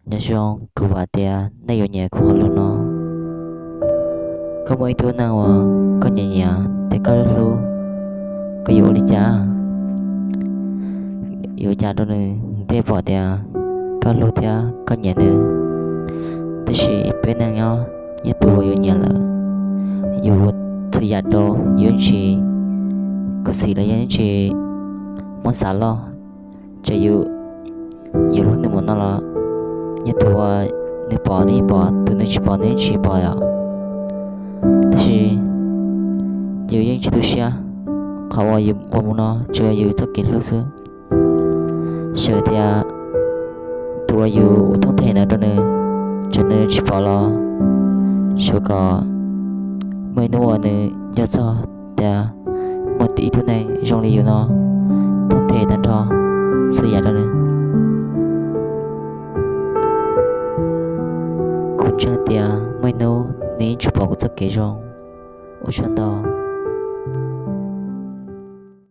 Nyob zoo, kuv vam tias nej yuav nyiam kuv qhov lus no. Koj muaj ib tug neeg uas koj nyiam nyiam thiab koj hlub hlub, koj yuav ua li cas? Yuav ua cas rau nws thiaj pom tias koj hlub thiab koj nyiam nws? Tab sis peb neeg nyob, yog tus uas yus nyiam lawm, yus ua txhua yam rau, yus yeej tsis khuv xim los yog yeej tsis muab xav loj. Ces yus, yus hlub nws mus no los, yog tus uas nws pom nws yeej pom, tus nws tsis pom nws yeej tsis pom os. Tab sis yus yeej tsis tu siab, qhov uas yus ua mus no tsuas yog yus txoj kev hlub xwb. Xav tias tus uas yus ua thoob them ntawd rau nws, txawm nws tsis pom los, xav kom muaj ib hnub uas nws nco txog tias muaj ib tug neeg zoo li yus no thoob them tag nrho txhua yam rau nws. Kuv ntseeg tias muaj ib hnub nws yeej tsis pom kuv txoj kev zoo. Ua tsaug ntau.